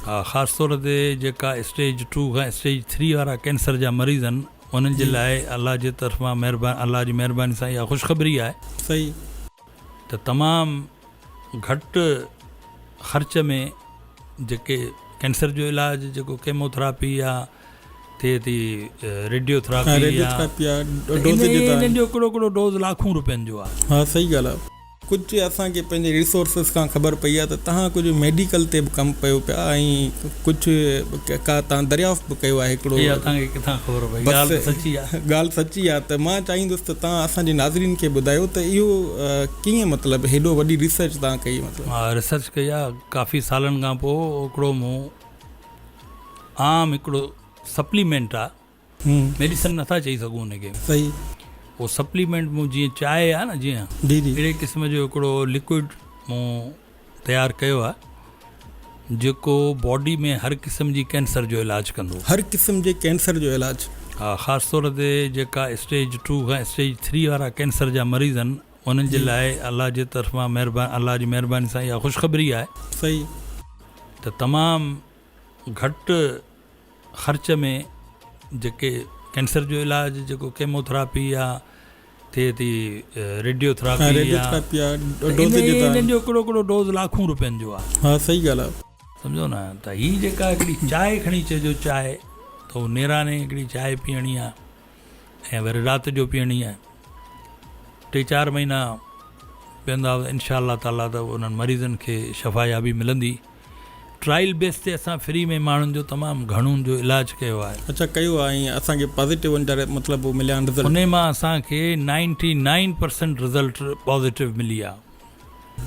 ها خاص طور تي جيڪا اسٽيج ٽو کان اسٽيج ٿري وارا ڪينسر جا مريض آهن انهن جي لاء الله جي طرفان مهربان الله جي مهرباني سان اها خوشخبري آهي صحيح. ته تمام گهٽ خرچ ۾ جيڪي ڪينسر جو علاج جيڪو ڪيموٿراپي يا ٿئي ٿي ريڊيو ٿراپي يا انهن جو هڪڙو هڪڙو ڊوز لاکون روپين جو آهي. ها صحيح ڳالهه آهي. ڪجهه اسان کي پنهنجي ريسورسز کان خبر پئي آهي ته توهان ڪجهه ميڊيڪل تي به ڪم ڪيو پيا ۽ ڪجهه ڪا توهان دريافت به ڪيو آهي هڪڙو. اها توهان کي ڪٿان خبر پئي؟ ڳالهه ته سچي آهي. ڳالهه سچي آهي ته مان چاهيندس ته توهان اسان جي ناظرين کي ٻڌايو ته اهو ڪيئن مطلب هيڏو وڏي ريسرچ توهان ڪئي مطلب. ها ريسرچ ڪئي آهي ڪافي سالن کان پوء هڪڙو مون عام هڪڙو سپليمينٽ آهي ميڊيسن نٿا چئي سگهون ان کي. صحيح. اهو سپليمينٽ مون جيئن چانهه آهي نه جيئن جي جي. اهڙي قسم جو هڪڙو لڪوئڊ مون تيار ڪيو آهي جيڪو باڊي ۾ هر قسم جي ڪينسر جو علاج ڪندو. هر قسم جي ڪينسر جو علاج. ها خاص طور تي جيڪا اسٽيج ٽو کان اسٽيج ٿري وارا ڪينسر جا مريض آهن انهن جي لاء الله جي طرفان مهربان الله جي مهرباني سان اها خوشخبري آهي. صحيح. ته تمام گهٽ خرچ ۾ جيڪي ڪينسر جو علاج جيڪو ڪيمو ٿراپي يا ٿئي ٿي ريڊيو ٿراپي يا انهن جو هڪڙو هڪڙو ڊوز لاکون روپين جو آهي. ها صحيح ڳالهه آهي. سمجهو نه ته هي جيڪا هڪڙي چانهه کڻي چئجو چانهه ته هو نيراني هڪڙي چانهه پيئڻي آهي ۽ وري رات جو پيئڻي آهي ٽي چار مهينا پيئندا انشاء الله تعالي ته انهن مريضن کي شفايابي ملندي. ٽرائل بيس تي اسان فري ۾ ماڻهن جو تمام گهڻو جو علاج ڪيو آهي. اڇا ڪيو آهي ۽ اسان کي پازيٽو ان جا مطلب مليا آهن رزلٽ. انهي مان اسان کي ninety nine percent result positive ملي آهي.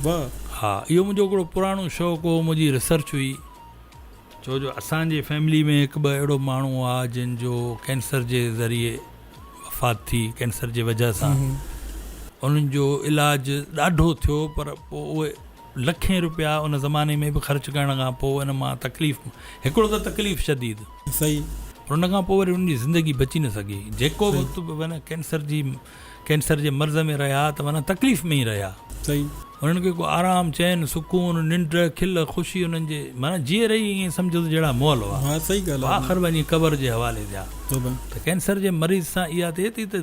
واھ. ها اهو منهنجو هڪڙو پراڻو شوق هو منهنجي ريسرچ هئي ڇو جو اسان جي فيملي ۾ هڪ ٻه اهڙو ماڻهو آ جن جو ڪينسر جي ذريعي وفات ٿي ڪينسر جي وجه سان انهن جو علاج ڏاڍو ٿيو پر پوء اهي لکين روپيا ان زماني ۾ به خرچ ڪرڻ کان پوء ان مان تڪليف هڪڙو ته تڪليف شديد صحيح پر ان کان پوء وري انهن جي زندگي بچي نه سگهي جيڪو وقت به معنيٰ ڪينسر جي ڪينسر جي مرض ۾ رهيا ته معنيٰ تڪليف ۾ ئي رهيا صحيح انهن کي ڪو آرام چين سڪون ننڊ کل خوشي انهن جي معنيٰ جيئن رهي ائين سمجهو ته جهڙا مئل هئا ها صحيح ڳالهه آهي آخر وڃي قبر جي حوالي ٿيا ته ڪينسر جي مريض سان اها ٿئي ٿي ته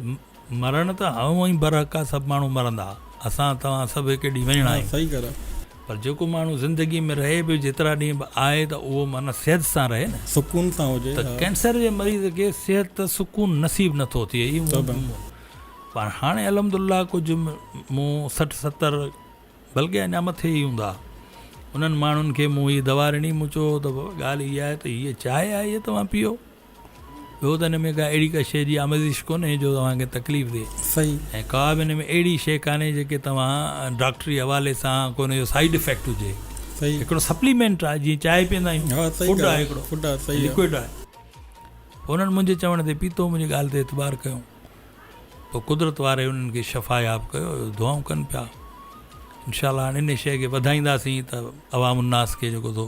مرڻ ته هونء ئي برحق آ، سڀ ماڻهو مرندا. اسان توهان سڀ هڪ ڏينهن وڃڻا آهيون. صحيح ڳالهه آ. پر جيڪو ماڻهو زندگي ۾ رهي به جيترا ڏينهن به آهي ته اهو معنيٰ صحت سان رهي نه. سڪون سان هجي ته ها. ڪينسر جي مريض کي صحت سڪون نصيب نه ٿو ٿئي. پر هاڻي الحمدلله ڪجهه مون 60 70 بلڪه اڃا مٿي ئي هوندا. انهن ماڻهن کي مون هيء دوا ڏني. مون چيو ته بابا ڳالهه اها آهي ته هيء چانهه آهي هيء توهان پيئو. ٻيو ته ان ۾ ڪا اهڙي ڪا شيء جي آميزش ڪونهي جو توهان کي تڪليف ڏئي. صحيح. ۽ ڪا به ان ۾ اهڙي شيء ڪانهي جيڪي توهان ڊاڪٽري حوالي سان ڪو ان جو سائيڊ افيڪٽ هجي. صحيح. هڪڙو سپليمينٽ آهي جيئن چانهه پيئندا آهيون. ها صحيح فوڊ ڳالهه آهي هڪڙو. فوڊ آهي صحيح آهي. لڪوئڊ آهي. انهن منهنجي چوڻ تي پيتو منهنجي ڳالهه تي اعتبار ڪيو. پوء قدرت واري انهن کي شفاياب ڪيو دعائون ڪن پيا. انشاء الله هاڻي انهي شيء کي وڌائينداسين ته عوام الناس کي جيڪو ٿو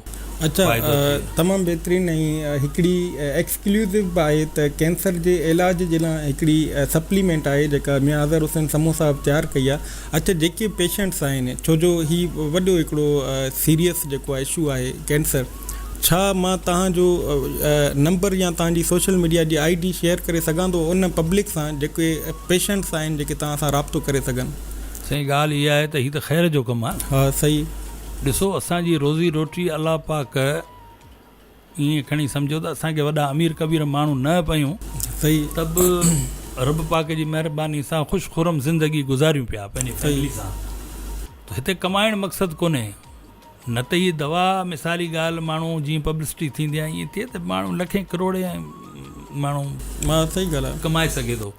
اچا فائدو ٿئي. تمام بهترين ۽ هڪڙي ايڪسڪليوزو به آهي ته ڪينسر جي علاج جي لاء هڪڙي سپليمينٽ آهي جيڪا ميان اظهر حسين سمون صاحب تيار ڪئي آهي اچا جيڪي پيشنٽس آهن ڇو جو هي وڏو هڪڙو سيريس جيڪو آهي اشو آهي ڪينسر ڇا مان توهان جو نمبر يا توهان جي سوشل ميڊيا جي I D share ڪري سگهان ٿو ان پبلڪ سان جيڪي پيشنٽس آهن جيڪي توهان سان رابطو ڪري سگهن. سائين ڳالهه اها آهي ته هي ته خير جو ڪم آهي نه. ها صحيح. ڏسو اسان جي روزي روٽي الله پاڪ ائين کڻي سمجهو ته اسان کي وڏا امير ڪبير ماڻهو نه پيون صحيح. ته به رب پاڪ جي مهرباني سان خوش خرم زندگي گذاريون پيا پنهنجي فيملي سان ته هتي ڪمائڻ مقصد ڪونهي. نه ته هي دوا مثالي ڳالهه ماڻهو جيئن پبلسٽي ٿيندي آهي ائين ٿئي ته ماڻهو لکين ڪروڙين ماڻهو ها صحيح ڳالهه آهي. ڪمائي سگهي ٿو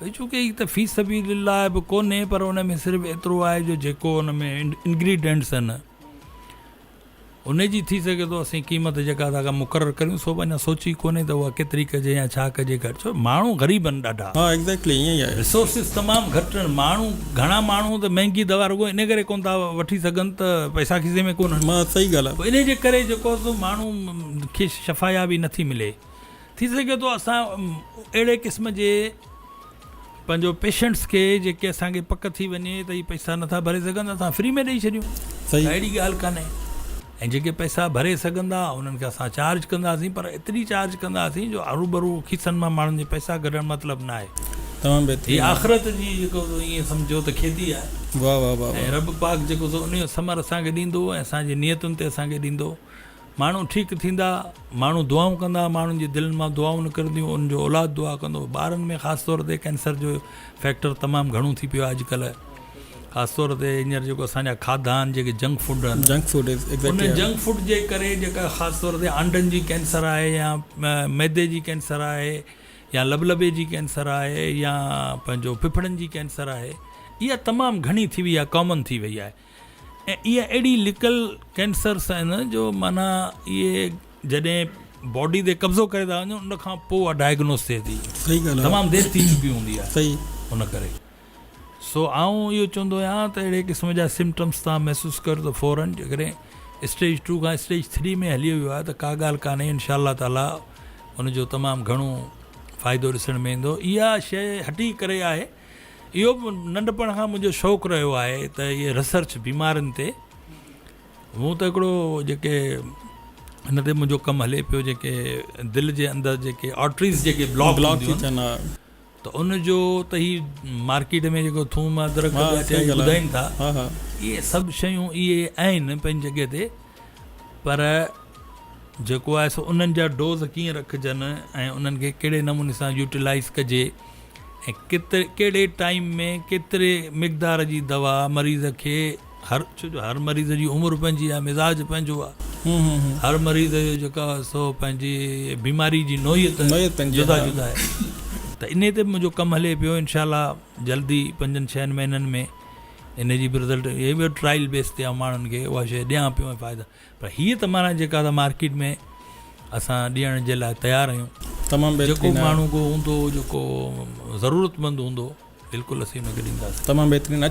ڀئي چونڪه هي ته في سبيل الله به ڪونهي پر ان ۾ صرف ايترو آهي جو جيڪو ان ۾ انگريڊينٽس آهن ان جي ٿي سگهي ٿو اسين قيمت جيڪا ٿا ڪا مقرر ڪريون سو به اڃا سوچي ڪونهي ته اها ڪيتري ڪجي يا ڇا ڪجي گهٽ ڇو ماڻهو غريب آهن ڏاڍا. ها ايگزيڪٽلي ائين ئي آهي. ريسورسز تمام گهٽ آهن ماڻهو گهڻا ماڻهو ته مهنگي دوا رڳو ان ڪري ڪونه ٿا وٺي سگهن ته پئسا کيسي ۾ ڪونهن. ها صحيح ڳالهه آهي. پوء انهي جي ڪري جيڪو سو ماڻهو کي شفايابي نٿي ملي. ٿي سگهي ٿو اسان اهڙي قسم جي پنهنجو پيشنٽس کي جيڪي اسان کي پڪ ٿي وڃي ته هي پئسا نٿا ڀري سگهن اسان فري ۾ ڏئي ڇڏيون صحيح. اهڙي ڳالهه ڪانهي. ۽ جيڪي پئسا ڀري سگهندا انهن کي اسان چارج ڪنداسين پر ايتري چارج ڪنداسين جو هروڀرو کيسن مان ماڻهن جي پئسا ڪڍڻ مطلب ناهي. تمام بهترين هي آخرت جي جيڪو سو ائين سمجهو ته کيتي آهي. واه واه واه ۽ رب پاڪ جيڪو سو انهي جو ثمر اسان کي ڏيندو ۽ اسان جي نيتن تي اسان کي ڏيندو. ماڻهو ٺيڪ ٿيندا، ماڻهو دعائون ڪندا، ماڻهن جي دلن مان دعائون نڪرنديون، انهن جو اولاد دعا ڪندو. ٻارن ۾ خاص طور تي ڪينسر جو فيڪٽر تمام گهڻو ٿي پيو آهي اڄڪلهه. خاص طور تي هينئر جيڪو اسان جا کاڌا آهن جيڪي جنڪ فوڊ آهن جنڪ فوڊ ان جنڪ فوڊ جي ڪري جيڪا خاص طور تي آنڊن جي ڪينسر آهي يا معدي جي ڪينسر آهي يا لبلبي جي ڪينسر آهي يا پنهنجو ڦڦڙن جي ڪينسر آهي اها تمام گهڻي ٿي وئي آهي ڪامن ٿي وئي آهي ۽ اها اهڙي لڪل ڪينسرس آهن جو معنيٰ اهي جڏهن باڊي تي قبضو ڪري ٿا وڃن ان کان پوء اها ڊائگنوز ٿئي ٿي صحيح ڳالهه تمام دير ٿي چڪي هوندي آهي صحيح ان ڪري سو آئون اهو چوندو آهيان ته اهڙي قسم جا سمپٽمس توهان محسوس ڪريو ته فورن جيڪڏهن اسٽيج ٽو کان اسٽيج ٿري ۾ هلي ويو آهي ته ڪا ڳالهه ڪانهي انشاء الله تعالي ان جو تمام گهڻو فائدو ڏسڻ ۾ ايندو اها شيء هٽي ڪري آهي اهو به ننڍپڻ کان منهنجو شوق رهيو آهي ته اهي ريسرچ بيمارين تي مون ته هڪڙو جيڪي هن تي منهنجو ڪم هلي پيو جيڪي دل جي اندر جيڪي آرٽريز جيڪي بلاڪ ٿي ٿين ته ان جو ته هي مارڪيٽ ۾ جيڪو ٿوم ادرڪ ٻيا ٽيا ٻڌائين ٿا اهي سڀ شيون اهي آهن پنهنجي جڳهه تي پر جيڪو آهي سو انهن جا ڊوز ڪيئن رکجن ۽ انهن کي ڪهڙي نموني سان يوٽيلائز ڪجي ۽ ڪيتري ڪهڙي ٽائيم ۾ ڪيتري مقدار جي دوا مريض کي هر ڇو جو هر مريض جي عمر پنهنجي آهي مزاج پنهنجو آهي هر مريض جو جيڪا سو پنهنجي بيماري جي نوعيت جدا جدا آهي ته انهي تي به منهنجو ڪم هلي پيو انشاء الله جلدي پنجن ڇهن مهينن ۾ ان جي به رزلٽ هي به ٽرائل بيس تي آئون ماڻهن کي اها شيء ڏيان پيو ۽ فائدا پر هيء ته معنيٰ جيڪا ته مارڪيٽ ۾ اسان ڏيڻ جي لاء تيار آهيون تمام جيڪو بهترين ماڻهو ڪو هوندو جيڪو ضرورتمند هوندو بلڪل اسين ان کي ڏينداسين. تمام بهترين.